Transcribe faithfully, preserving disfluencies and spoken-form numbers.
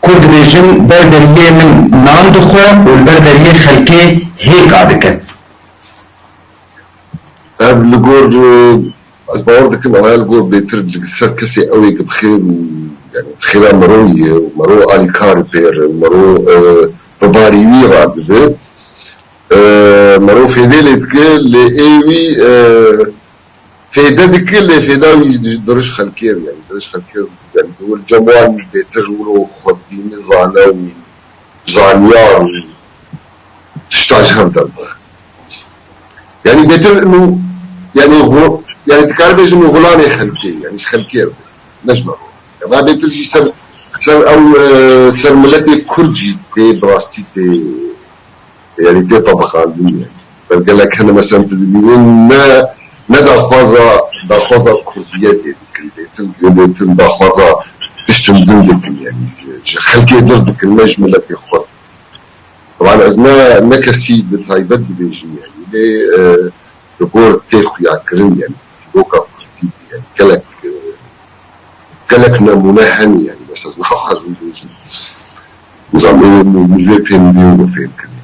Kur dibêjin, ber deriyê min nan dixwe û li ber deriyê xelkê hêka dike. Ev li gor, e, ez bawer dikim, ev li gor bêtir li ser kesê ew ê ki bi xêr û, yani, bi xêra mero ye û mero alîkar û pêr, mero, e, bi barî wî radibe. E, mero fêdê lê dike, lê ê wî, e, fêde dike, lê fêda wî di, di rij xelkê re, yani, di rij xelkê re, yani, di wir cem wan bêtir wilo xwe dibîne zane û zanyar û tişta ji hev derdixe. Yani, bêtir û, yani, hu-, yani, dikare bêjin û hulanê xelkê, yani, ji xelkê re, ne ji me re. Ya, va bêtir jî ser, ser ew, e, ser miletê Kurd jî tê, bi rastî tê, yani, tê tabixandin, yani. Ber gelek hene, mesela, tu dibînin, ne, ne daxwaza, daxwaza Kurdiyetê dikin, bêtir, bêtir daxwaza tiştin din dikin, yani. Ji xelkê dir dikin, ne ji miletê xwe. Taban ez ne, ne kesî bi taybet dibêjim, yani. Lê, e, li gor tê xuyakirin, yani. Dîroka Kurdî, yani. Gelek, e, gelek nemûne hene, yani. Mesela, ez naxwazim bêjim. Nizam, ê min, min vê pê nidî û fêm kirin.